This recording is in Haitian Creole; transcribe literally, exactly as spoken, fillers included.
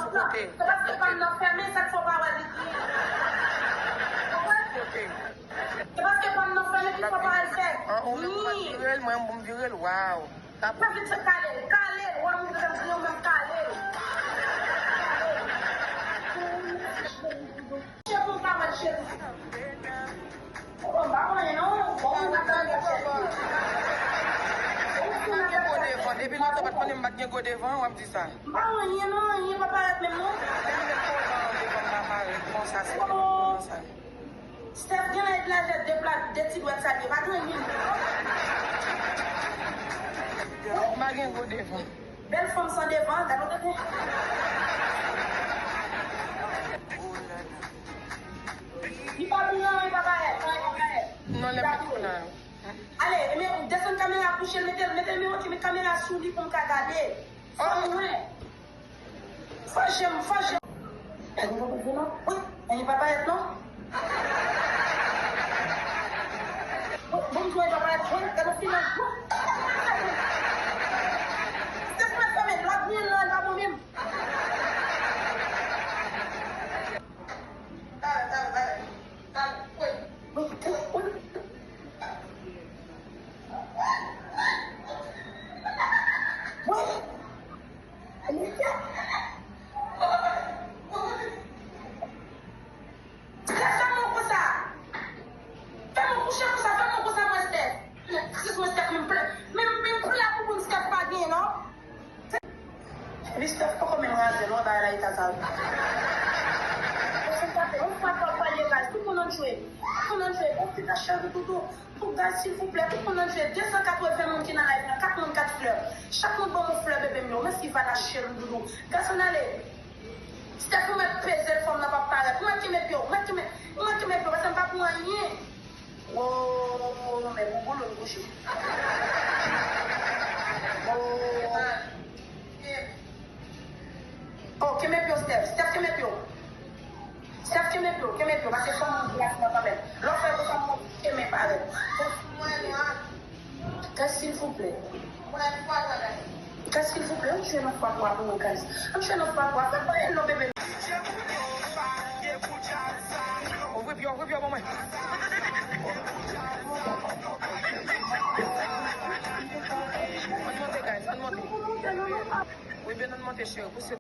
Kote? Se paske pa m nan fèmen, sa k fè w pa wè li ki. Konprann? Kote? Se paske pa m nan fèmen ki fè w pa wè l fè. An, ou menm ou pa vire l, mwen m vire l, waw. Sa vin se kale l, kale l, wè moun ki te griyen w menm kale l. Cheri, m pa wè l, cheri. Bon, m pa wè anyen non. Bon, m pa wè anyen non. Depi lontan w pa t konnen m pa t gen gwo devan, w ap di sa. M pa wè anyen non, anyen pa parèt menm non. Depi lè kolan devan m pa parèt konsa, se devan sa. Steph gen laj de plat, de ti dwèt sa l ye, pa gen anyen. M pa gen gwo devan. Bèl fanm san devan, gade w tande. Li pa bouyan, li pa parèt, li pa parèt. Non, lè m met kola. Ale, men desann kamera, kouche l, mete l, mete l, men kamera sou li pou m ka gade. Fò m wè. Fò je m, fò je m. Gade yon papa non. Wi, men li pa parèt non. Wi, bon, m jwe pa parèt. Wi, gade yon final. Wi. Se pou mèt fèmen. Lòt mwen nan, l pa bon menm. Talè, talè, talè. Talè, wi. Wi, wi. Wi. Steph, fè mwen konsa. Fè mwen kouche konsa, fè mwen konsa, mwen, Steph. Mwen, Kris, mwen, Steph, mwen plè. Men, men, plè pou moun Steph pa genyen, non. Epi Steph poko menm raze, non, bagay la eta sa. Yon fwa pa pale, guys, tout moun antre. Tout moun antre. Bon, ti ta cheri doudou. Pou guys, silvouplè, tout moun nan jwe, de san katreven moun ki nan live la, kat moun, kat flè. Chak moun ban m yon flè, bebe m yo. Mèsi, Vana, cheri doudou. Gason, ale. Steph, ou mèt peze l, fanm nan p ap parèt. Ou mèt kenbe pye w, ou mèt kenbe, ou mèt kenbe pye w, paske m pa pou anyen. Wo, men bouboulou m kouche. Wo. Oh, kenbe pye w, Steph. Steph, kenbe pye w. Steph, kenbe pye w, kenbe pye w, paske fò moun plasman kanmenm. Lè w fè konsa, moun kenbe parèt. Guys, silvouplè. Guys, silvouplè, ann jwe nan fwa twa pou mwen, guys. Ann jwe nan fwa twa, fè pa hello, bebe. Ouvri pye w, ouvri pye w pou mwen. Ann monte, guys, ann monte. Wi, ben, ann monte, cheri, pouse